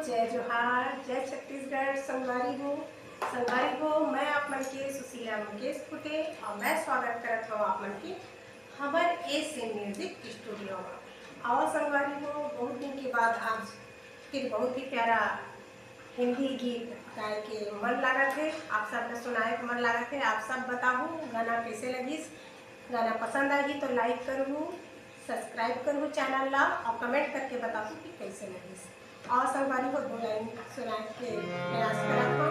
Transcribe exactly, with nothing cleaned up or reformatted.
जय जोहार, जय छत्तीसगढ़। संगवारी हो, संगवारी हो, मैं आप मन के सुशीला मुकेश फुटे और मैं स्वागत करत हूँ आप मन के हमर एस एम म्यूजिक स्टूडियो में। और संगवारी हो, बहुत दिन के बाद आज फिर बहुत ही प्यारा हिंदी गीत गाए के मन लागत है, आप सब ला सुनाए के मन लागत है। आप सब बताहू गाना कैसे लगिस, गाना पसंद आही तो लाइक करहू, सब्सक्राइब करहू चैनल ला और कमेंट करके बताहू कि कैसे लगिस। और संगवारी हो दो लाइन सुनाए के प्रयास करत हूँ।